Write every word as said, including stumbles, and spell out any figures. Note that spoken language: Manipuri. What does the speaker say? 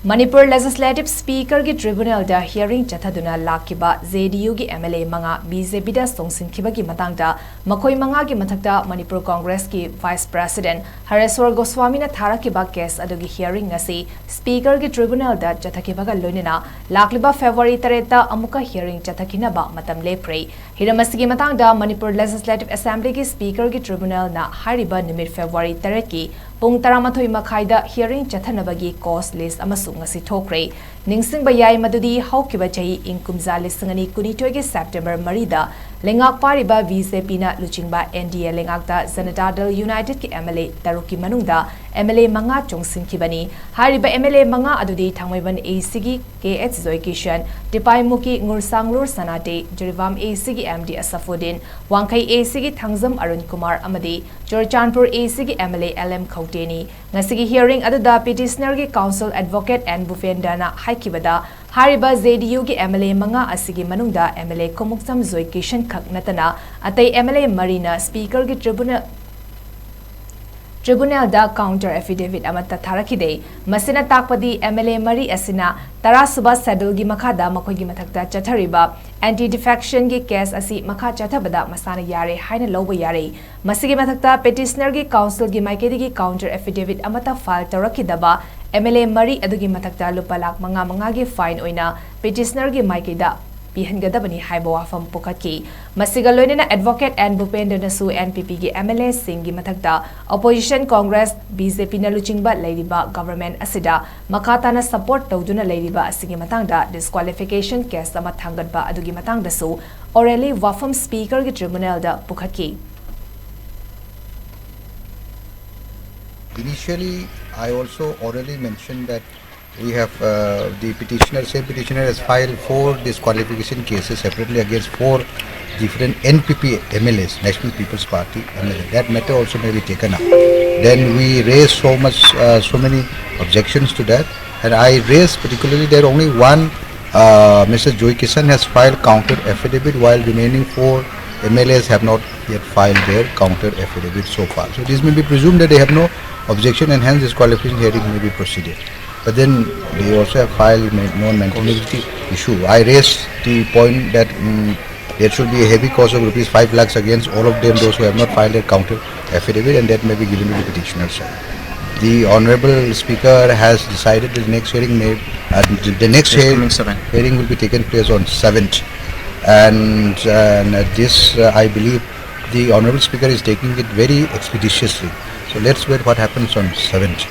ꯃꯅꯤꯄꯨꯔ Legislative Speakerꯒꯤ Tribunalꯗ hearing ꯆꯠꯊꯗꯨꯅ ꯂꯥꯛꯈꯤꯕ JDUꯒꯤ MLA ꯃꯉꯥ BJPꯗ ꯆꯣꯡꯁꯤꯟꯈꯤꯕꯒꯤ ꯃꯇꯥꯡꯗ ꯃꯈꯣꯏ ꯃꯉꯥꯒꯤ ꯃꯊꯛꯇ ꯃꯅꯤꯄꯨꯔ Congressꯀꯤ Vice President ꯍꯔꯦꯁ꯭ꯋꯔ ꯒꯣꯁ꯭ꯋꯥꯃꯤꯅ ꯊꯥꯔꯛꯈꯤꯕ case ꯑꯗꯨꯒꯤ hearing ꯉꯁꯤ Speakerꯒꯤ Tribunalꯗ ꯆꯠꯊꯈꯤꯕꯒ ꯂꯣꯏꯅꯅ ꯂꯥꯛꯂꯤꯕ February ꯇꯔꯦꯠꯇ ꯑꯃꯨꯛꯀ hearing ꯆꯠꯊꯈꯤꯅꯕ ꯃꯇꯝ ꯂꯦꯞꯈ꯭ꯔꯦ꯫ ꯍꯤꯔꯝ ꯑꯁꯤꯒꯤ ꯃꯇꯥꯡꯗ ꯃꯅꯤꯄꯨꯔ Legislative Assemblyꯒꯤ Speakerꯒꯤ Tribunalꯅ ꯍꯥꯏꯔꯤꯕ ꯅꯨꯃꯤꯠ February ꯇꯔꯦꯠꯀꯤ ꯄꯨꯡ ꯇꯔꯥꯃꯥꯊꯣꯏ ꯃꯈꯥꯏꯗ hearing ꯆꯠꯊꯅꯕꯒꯤ cause list ꯑꯃꯁꯨ ꯉꯁꯤ ꯊꯣꯛꯈ꯭ꯔꯦ꯫ ꯅꯤꯡꯁꯤꯡꯕ ꯌꯥꯏ ꯃꯗꯨꯗꯤ ꯍꯧꯈꯤꯕ ꯆꯍꯤ ꯏꯪ ꯀꯨꯝꯖꯥ ꯂꯤꯁꯤꯡ ꯑꯅꯤ ꯀꯨꯟꯅꯤꯊꯣꯏꯒꯤ September ꯃꯔꯤꯗ ꯂꯩꯉꯥꯛ ꯄꯥꯏꯔꯤꯕ BJPꯅ ꯂꯨꯆꯤꯡꯕ NDA ꯂꯩꯉꯥꯛꯇ Janata Dal Unitedꯀꯤ MLA ꯇꯔꯨꯛꯀꯤ ꯃꯅꯨꯡꯗ MLA ꯃꯉꯥ ꯆꯣꯡꯁꯤꯟꯈꯤꯕꯅꯤ꯫ ꯍꯥꯏꯔꯤꯕ MLA ꯃꯉꯥ ꯑꯗꯨꯗꯤ ꯊꯥꯡꯃꯩꯕꯟ ACꯒꯤ K H ꯖꯣꯏꯀꯤꯁꯟ, ꯇꯤꯄꯥꯏꯃꯨꯛꯀꯤ ꯉꯨꯔꯁꯥꯡꯂꯨꯔ ꯁꯅꯥꯇꯦ, ꯖꯤꯔꯤꯕꯥꯝ ACꯒꯤ MD ꯑꯁꯐꯨꯗꯤꯟ, ꯋꯥꯡꯈꯩ ACꯒꯤ ꯊꯥꯡꯖꯝ ꯑꯔꯨꯟ ꯀꯨꯃꯥꯔ ꯑꯃꯗꯤ ꯆꯨꯔꯆꯥꯟꯄꯨꯔ ACꯒꯤ MLA L M ꯈꯧꯇꯦꯅꯤ꯫ ꯉꯁꯤꯒꯤ hearing ꯑꯗꯨꯗ petitionerꯒꯤ counsel advocate N ꯚꯨꯄꯦꯟꯗ꯭ꯔꯅ ꯍꯥꯏꯈꯤꯕꯗ, ꯍꯥꯏꯔꯤꯕ JDUꯒꯤ MLA ꯃꯉꯥ ꯑꯁꯤꯒꯤ ꯃꯅꯨꯡꯗ MLA ꯈꯨꯃꯨꯛꯆꯝ ꯖꯣꯏꯀꯤꯁꯟ ꯈꯛ ꯅꯠꯇꯅ ꯑꯇꯩ MLA ꯃꯔꯤꯅ Speakerꯒꯤ Tribunal, Tribunalꯗ counter affidavit ꯑꯃꯠꯇ ꯊꯥꯔꯛꯈꯤꯗꯦ꯫ ꯃꯁꯤꯅ ꯇꯥꯛꯄꯗꯤ MLA ꯃꯔꯤ ꯑꯁꯤꯅ ꯇꯔꯥꯁꯨꯕ scheduleꯒꯤ ꯃꯈꯥꯗ ꯃꯈꯣꯏꯒꯤ ꯃꯊꯛꯇ ꯆꯠꯊꯔꯤꯕ anti defectionꯒꯤ case ꯑꯁꯤ ꯃꯈꯥ ꯆꯠꯊꯕꯗ ꯃꯁꯥꯅ ꯌꯥꯔꯦ ꯍꯥꯏꯅ ꯂꯧꯕ ꯌꯥꯔꯦ꯫ ꯃꯁꯤꯒꯤ ꯃꯊꯛꯇ petitionerꯒꯤ counselꯒꯤ ꯃꯥꯏꯀꯩꯗꯒꯤ counter affidavit ꯑꯃꯠꯇ file ꯇꯧꯔꯛꯈꯤꯗꯕ MLA ꯃꯔꯤ ꯑꯗꯨꯒꯤ ꯃꯊꯛꯇ ꯂꯨꯄꯥ ꯂꯥꯈ ꯃꯉꯥ ꯃꯉꯥꯒꯤ fine ꯑꯣꯏꯅ petitionerꯒꯤ ꯃꯥꯏꯀꯩꯗ ꯄꯤꯍꯟꯒꯗꯕꯅꯤ ꯍꯥꯏꯕ ꯋꯥꯐꯝ ꯄꯨꯈꯠꯈꯤ꯫ ꯃꯁꯤꯒ ꯂꯣꯏꯅꯅ advocate N ꯚꯨꯄꯦꯟꯗ꯭ꯔꯅꯁꯨ NPPꯒꯤ MLAꯁꯤꯡꯒꯤ ꯃꯊꯛꯇ opposition Congress, BJPꯅ ꯂꯨꯆꯤꯡꯕ ꯂꯩꯔꯤꯕ government ꯑꯁꯤꯗ ꯃꯈꯥ ꯇꯥꯅ support ꯇꯧꯗꯨꯅ ꯂꯩꯔꯤꯕ ꯑꯁꯤꯒꯤ ꯃꯇꯥꯡꯗ disqualification case ꯑꯃ ꯊꯥꯡꯒꯠꯄ ꯑꯗꯨꯒꯤ ꯃꯇꯥꯡꯗꯁꯨ orally ꯋꯥꯐꯝ Speakerꯒꯤ Tribunalꯗ ꯄꯨꯈꯠꯈꯤ꯫ Initially, I also orally mentioned that we have, uh, the petitioner, same petitioner has filed four disqualification cases separately against four different NPP MLAs, National People's Party MLA. That matter also may be taken up. Then we raised so much, uh, so many objections to that, and I raised particularly that only one, uh, Mister Joy Kisan has filed counter affidavit, while remaining four MLAs have not yet filed their counter affidavit so far. So it is may be presumed that they have no objection, and hence disqualification hearing may be proceeded. But then they also have filed ma- non-maintainability issue. I raised the point that mm, there should be a heavy cost of rupees five lakhs against all of them, those who have not filed a counter affidavit, and that may be given to the petitioner side. The Honorable Speaker has decided the next hearing may, uh, the, the next It's hear- coming seven. hearing will be taken place on seventh. And, uh, and this, uh, I believe, the Honorable Speaker is taking it very expeditiously. So let's wait what happens on seventh.